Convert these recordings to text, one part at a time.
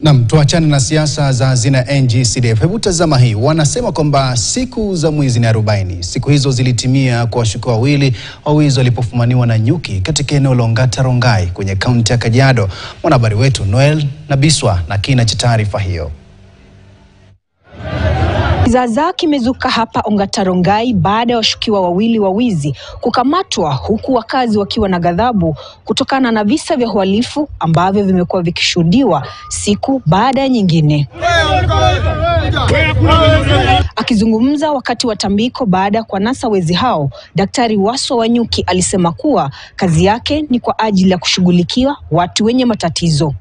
Naam, tuachane na siasa za hazina NGCDF. Hebu tazama hii. Wanasema kwamba siku za mwizi ni 40. Siku hizo zilitimia kwa washukiwa wawili wa wizi walipofumaniwa na nyuki katika eneo la Ongata Rongai kwenye kaunti ya Kajiado. Mwanahabari wetu Noel Nabiswa na kina cha taarifa hiyo. Kizaazaa kimezuka hapa Ongata Rongai baada ya washukiwa wawili wa wizi kukamatwa, huku wakazi wakiwa na ghadhabu kutokana na visa vya uhalifu ambavyo vimekuwa vikishuhudiwa siku baada ya nyingine. Akizungumza wakati wa tambiko baada ya kuwanasa wezi hao, Daktari Waso Wanyuki alisema kuwa kazi yake ni kwa ajili ya kushughulikia watu wenye matatizo.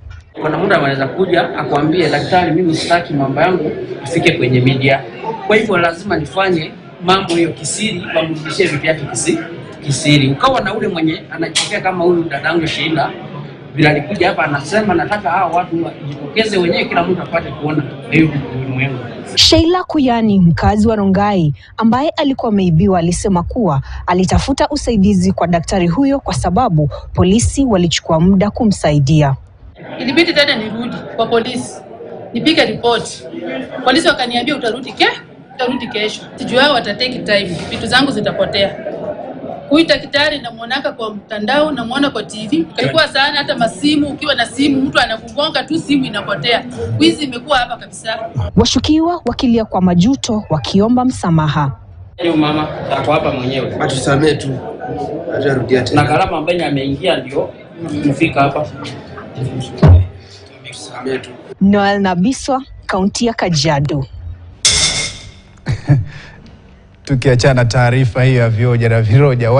Kuna muda anaweza kuja akwambie, daktari, mimi sitaki mambo yangu ifike kwenye media, kwa hivyo lazima nifanye mambo hiyo kisiri, wamrudishie vitu yake kisiri. Ukawa na ule mwenye anajitokea kama huyu dadangu Sheila, vile alikuja hapa anasema nataka hao watu wajitokeze wenyewe, kila mtu apate kuona hiyo ulimwengu. Sheila Kuyani, mkazi wa Rongai ambaye alikuwa ameibiwa, alisema kuwa alitafuta usaidizi kwa daktari huyo kwa sababu polisi walichukua muda kumsaidia. Ilibidi tena nirudi kwa polisi nipige ripoti. Polisi wakaniambia utarudi kesho. Sijui wao watatake time, vitu zangu zitapotea. Huyu daktari namuonaka kwa mtandao, namuona kwa TV. Ilikuwa sana hata masimu, ukiwa na simu mtu anakugonga tu simu inapotea. Wizi imekuwa hapa kabisa. Washukiwa wakilia kwa majuto wakiomba msamaha. Leo mama ako hapa mwenyewe. Atusamee tu. Atarudia tena. Na gharama ambayo ameingia ndio kufika hapa. Noel Nabiswa, kaunti ya Kajiado. Tukiachana taarifa hiyo ya vioja na viroja.